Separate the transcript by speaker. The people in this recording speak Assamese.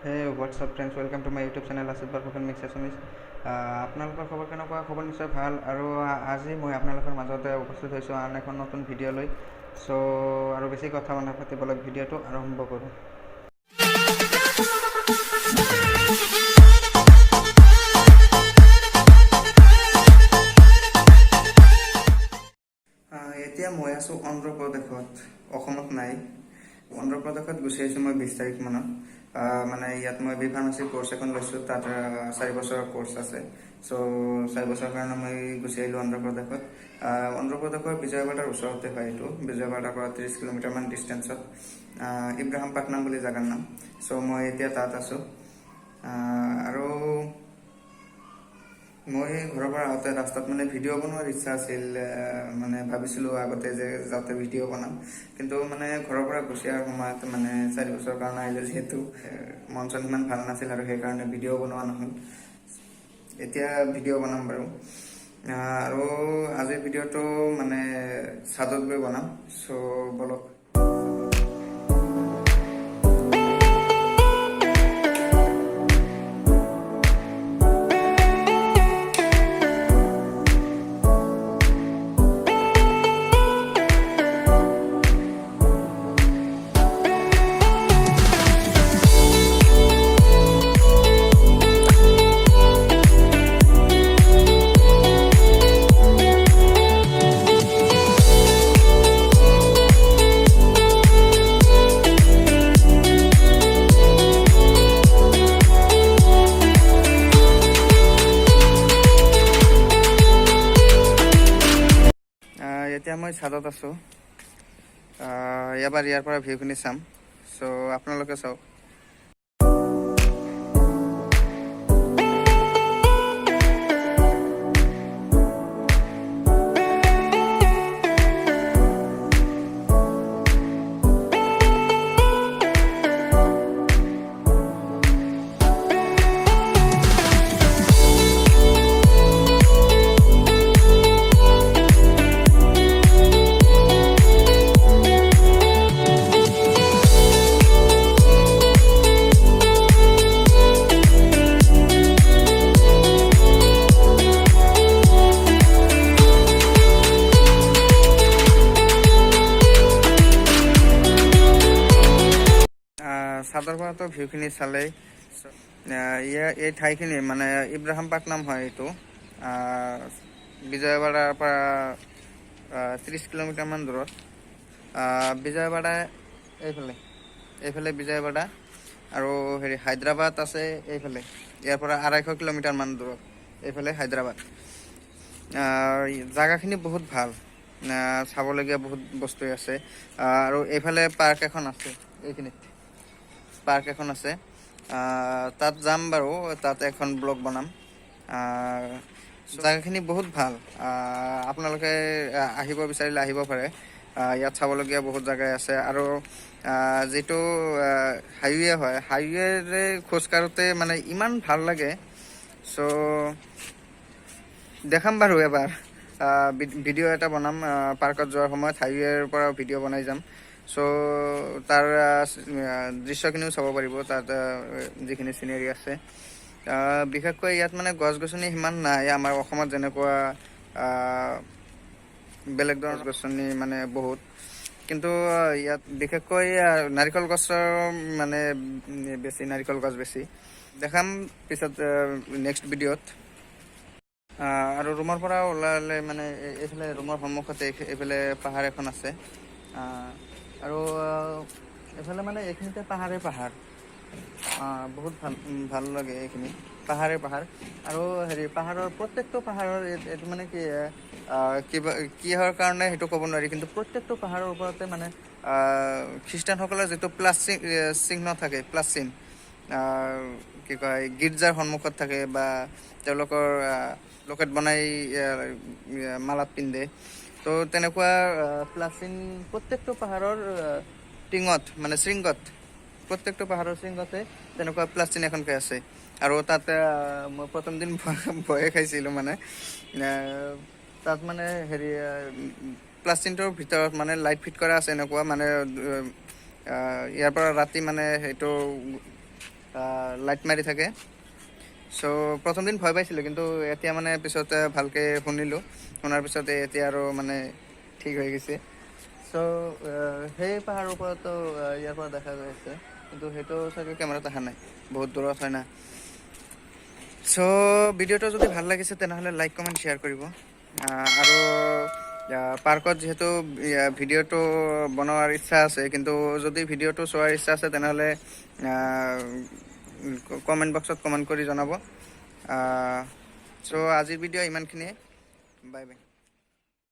Speaker 1: Hey, what's up friends, welcome to my YouTube channel Lachit Borphukan mix Assamese. আপোনালোকৰ খবৰ কেনেকুৱা? খবৰ নিশ্চয় ভাল। আৰু আজি মই আপোনালোকৰ মাজতে উপস্থিত হৈছোঁ আন এখন নতুন ভিডিঅ' লৈ। চ' আৰু বেছি কথা নাপাতি বলক, ভিডিঅ'টো আৰম্ভ কৰোঁ। এতিয়া মই আছোঁ অন্ধ্ৰপ্ৰদেশত, অসমত নাই। অন্ধ্ৰপ্ৰদেশত গুচি আহিছোঁ মই 20 তাৰিখ মানত। মানে ইয়াত মই বি ফাৰ্মাচীৰ কৰ্চ এখন লৈছোঁ, তাত 4 বছৰৰ কৰ্চ আছে। চ' 4 বছৰৰ কাৰণে মই গুচি আহিলোঁ অন্ধ্ৰপ্ৰদেশত। অন্ধ্ৰপ্ৰদেশৰ বিজয়ৱাডাৰ ওচৰতে হয় এইটো, বিজয়ৱাডাৰ পৰা 30 কিলোমিটাৰমান ডিষ্টেঞ্চত, ইব্ৰাহিমপাটনাম বুলি জেগাৰ নাম। চ' মই এতিয়া তাত আছোঁ। আৰু মই ঘৰৰ পৰা আহোঁতে ৰাস্তাত মানে ভিডিঅ' বনোৱাৰ ইচ্ছা আছিল, মানে ভাবিছিলোঁ আগতে যে যাওঁতে ভিডিঅ' বনাম, কিন্তু মানে ঘৰৰ পৰা গুচি অহাৰ সময়ত মানে 4 বছৰৰ কাৰণে আহিলোঁ যিহেতু, মন চন সিমান ভাল নাছিল আৰু সেইকাৰণে ভিডিঅ' বনোৱা নহ'ল। এতিয়া ভিডিঅ' বনাম বাৰু। আৰু আজিৰ ভিডিঅ'টো মানে চাদত গৈ বনাম। চ' বলক। এতিয়া মই চাদত আছোঁ। এবাৰ ইয়াৰ পৰা ভিউখিনি চাম। চ' আপোনালোকে চাওক। চাদৰ পৰাতো ভিউখিনি চালেই। ইয়াৰ এই ঠাইখিনি মানে ইব্ৰাহিমপাটনাম হয় এইটো, বিজয়ৱাডাৰ পৰা 30 কিলোমিটাৰমান দূৰত। বিজয়ৱাডা এইফালে বিজয়ৱাডা আৰু হেৰি হায়দৰাবাদ আছে এইফালে, ইয়াৰ পৰা 250 কিলোমিটাৰমান দূৰত এইফালে হায়দৰাবাদ। জাগাখিনি বহুত ভাল, চাবলগীয়া বহুত বস্তুৱে আছে। আৰু এইফালে পাৰ্ক এখন আছে, এইখিনিত পাৰ্ক এখন আছে। তাত যাম বাৰু, তাত এখন ব্লগ বনাম। জাগাখিনি বহুত ভাল, আপোনালোকে আহিব বিচাৰিলে আহিব পাৰে। ইয়াত চাবলগীয়া বহুত জেগাই আছে। আৰু যিটো হাইৱে হয়, হাইৱেৰে খোজ কাঢ়োতে মানে ইমান ভাল লাগে। চ' দেখাম বাৰু এবাৰ, ভিডিঅ' এটা বনাম। পাৰ্কত যোৱাৰ সময়ত হাইৱেৰ পৰা ভিডিঅ' বনাই যাম। চ' তাৰ দৃশ্যখিনিও চাব পাৰিব, তাত যিখিনি চিনেৰী আছে। বিশেষকৈ ইয়াত মানে গছ গছনি সিমান নাই, আমাৰ অসমত যেনেকুৱা বেলেগ ধৰণৰ গছ গছনি মানে বহুত, কিন্তু ইয়াত বিশেষকৈ নাৰিকল গছৰ মানে বেছি, নাৰিকল গছ বেছি। দেখাম পিছত নেক্সট ভিডিঅ'ত। আৰু ৰুমৰ পৰা ওলালে মানে এইফালে ৰুমৰ সন্মুখতে এইফালে পাহাৰ এখন আছে। আৰু এইফালে মানে এইখিনিতে পাহাৰে পাহাৰ, বহুত ভাল ভাল লাগে এইখিনি, পাহাৰে পাহাৰ। আৰু হেৰি পাহাৰৰ প্ৰত্যেকটো পাহাৰৰ এইটো মানে কি, কিবা কিহৰ কাৰণে সেইটো ক'ব নোৱাৰি, কিন্তু প্ৰত্যেকটো পাহাৰৰ ওপৰতে মানে খ্ৰীষ্টানসকলৰ যিটো প্লাছ চিহ্ন থাকে, প্লাছ চিন, কি কয়, গীৰ্জাৰ সন্মুখত থাকে বা তেওঁলোকৰ লকেট বনাই মালাত পিন্ধে। তো তেনেকুৱা প্লাছ চিন প্ৰত্যেকটো পাহাৰৰ টিঙত মানে শৃংগত, প্ৰত্যেকটো পাহাৰৰ শৃংগতে তেনেকুৱা প্লাছ চিন এখনকে আছে। আৰু তাত মই প্ৰথম দিন ভয়ে খাইছিলোঁ, মানে তাত মানে হেৰি প্লাছ চিনটোৰ ভিতৰত মানে লাইট ফিট কৰা আছে এনেকুৱা, মানে ইয়াৰ পৰা ৰাতি মানে সেইটো লাইট মাৰি থাকে। চ' প্ৰথম দিন ভয় পাইছিলোঁ, কিন্তু এতিয়া মানে পিছত ভালকৈ শুনিলোঁ। শুনাৰ পিছতে এতিয়া আৰু মানে ঠিক হৈ গৈছে। চ' সেই পাহাৰৰ ওপৰতো ইয়াৰ পৰা দেখা যাইছে, কিন্তু সেইটো চাগে কেমেৰাত অহা নাই, বহুত দূৰত হয় না। চ' ভিডিঅ'টো যদি ভাল লাগিছে, তেনেহ'লে লাইক, কমেণ্ট, শ্বেয়াৰ কৰিব। আৰু পাৰ্কত যিহেতু ভিডিঅ'টো বনোৱাৰ ইচ্ছা আছে, কিন্তু যদি ভিডিঅ'টো চোৱাৰ ইচ্ছা আছে, তেনেহ'লে কমেণ্ট বক্সত কমেণ্ট কৰি জনাব। চ' আজিৰ ভিডিঅ' ইমানখিনিয়ে। Bye bye.